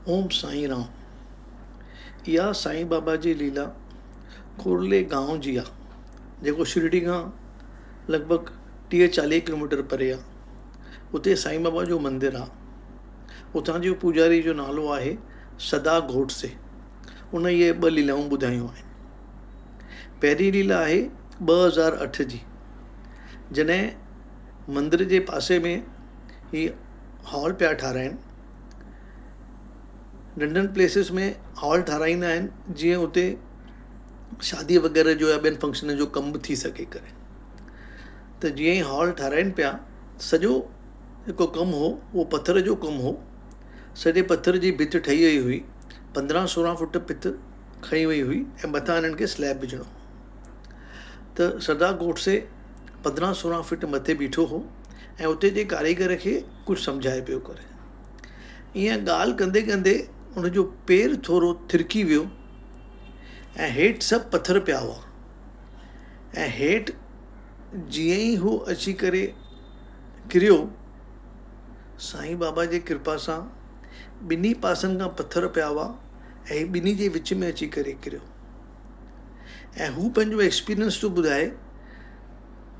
اوم سائين رام. اها سائين بابا جي ليلا ڪورلي گانء جي آ، جيڪو شرڊي کان لڳ ڀڳ 30 40 ڪلوميٽر پري آ. اتي سائين بابا جو مندر آ. اتان جو پوڄاري جو نالو آهي سدا گهوٽسي. ان اهي ٻه ليلائون ٻڌايون آهن. پهرين ليلا آهي 2008 جي، جڏهن مندر جي پاسي ۾ هي هال پيا ٺاراهن. ننڍن پليسز ۾ هال ٺاراهيندا آهن جيئن اتي شادي وغيره جو يا ٻين فنڪشن جو ڪم به ٿي سگهي ڪري ته جيئن ئي هال ٺاراهن پيا سڄو جيڪو ڪم هو اهو پٿر جو ڪم هو سڄي پٿر جي ڀت ٺهي وئي هئي 15 16 فٽ ڀت کڻي وئي هئي ۽ مٿان هنن کي سليب وجهڻو هو ته سردار گوڊسي 15 16 فٽ مٿي بيٺو هو ۽ اتي جي ڪاريگر کي ڪجهه سمجهائي پيو ڪري ائين ڳالهه ڪندي ڪندي ان جو پير ٿورو ٿرڪي ويو ۽ هيٺ سڀ پٿر پيا هئا ۽ هيٺ جيئن ئي هو اچي ڪري ڪريو، سائين بابا جي ڪرپا سان ٻنهي پاسن کان پٿر پيا هئا ۽ ٻنهي جي وچ ۾ اچي ڪري ڪريو ۽ هو پنهنجو ايڪسپيرينس ٿو ٻڌائي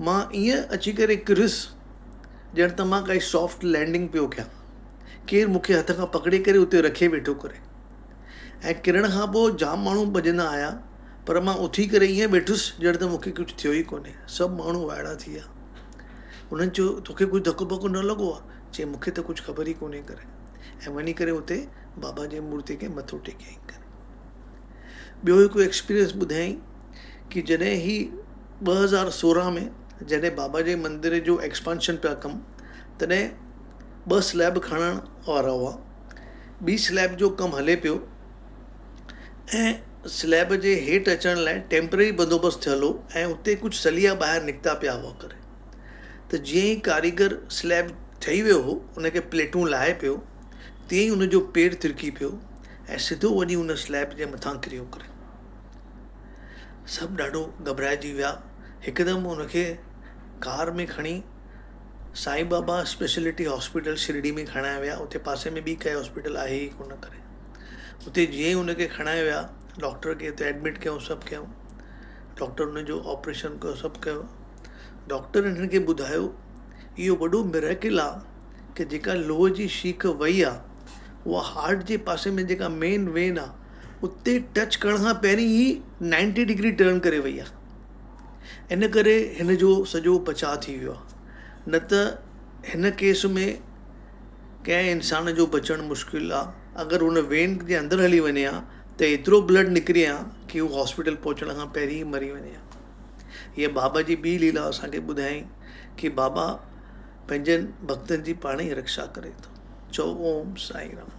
مان ائين اچي ڪري ڪريس ڄڻ ته مان ڪائي سافٽ لينڊنگ پيو ڪيان. ڪير مون کي هٿ کان پڪڙي ڪري اتي رکي ويٺو ڪري. ۽ ڪرڻ کان پوء جام ماڻهو ڀڄندا آيا پر مان اٿي ڪري ائين ويٺس ڄڻ ته مون کي ڪجهه ٿيو ئي ڪونهي. سڀ ماڻهو وائڙا ٿي ويا. انهن چيو توکي ڪجهه ڌڪ ٻڪ نه لڳو آ؟ چيائين مون کي ته ڪجهه خبر ئي ڪونهي ڪري. ۽ وڃي ڪري اتي بابا جي مورتي کي مٿو ٽيڪيائين ڪري. ٻيو هڪ ايڪسپيرينس ٻڌايائين ڪي جڏهن هي 2016 ۾ جڏهن بابا جي مندر جو ايڪسپانشن پيا ڪم تڏهن ٻه سليب کڻڻ وارا هئا. ٻي سليب جو ڪم هلي پيو ۽ سليب جي هيٺ اچڻ لاء ٽيمپرري بندوبست ٿيل هو ۽ اتي ڪجهه سليا ٻاهر نڪتا پيا هئا ڪري ته جيئن ئي ڪاريگر سليب ٺهي ويو هو ان کي پليٽون لاهي پيو تيئن ئي ان جو پير ترڪي پيو ۽ سڌو وڃي ان سليب جي مٿان ڪريو ڪري. سڀ ڏاڍو گهٻرائجي ويا. هڪدم ان کي ڪار ۾ کڻي سائين بابا اسپيشلٽي هاسپيٽل شرڊي ۾ کڻائي ويا. اتي پاسي ۾ ٻي ڪائي هاسپيٽل آهي ئي ڪونه ڪري. اتي جيئن ئي ان کي کڻائي ويا ڊاڪٽر کي اتي ايڊمٽ ڪيائون سڀ ڪيائون. ڊاڪٽر ان جو آپريشن ڪيو سڀ ڪيو. ڊاڪٽر هنن کي ٻڌايو اهو وڏو مريڪل آ ڪه جيڪا لوهه جي شيخ وئي آ اها هارٽ جي پاسي ۾ جيڪا مين وين آ اتي ٽچ ڪرڻ کان پهرين ئي نائنٽي ڊگري ٽرن ڪري وئي آهي ان ڪري هن جو سڄو بچاء ٿي ويو آهي نه ته هن ڪيس ۾ ڪنهن انسان جو بچڻ مشڪل آهي اگر هن وين جي اندر هلي وڃي ها ته ايترو بلڊ نڪري ها ڪي هو هاسپيٽل پهچڻ کان پهرين ئي مري وڃي ها هيء بابا جي ٻي ليلا اسان کي ٻڌايائين ڪي بابا پنهنجن ڀڳتن جي پاڻ ئي رڪشا ڪري ٿو. چئو اوم سائين رام.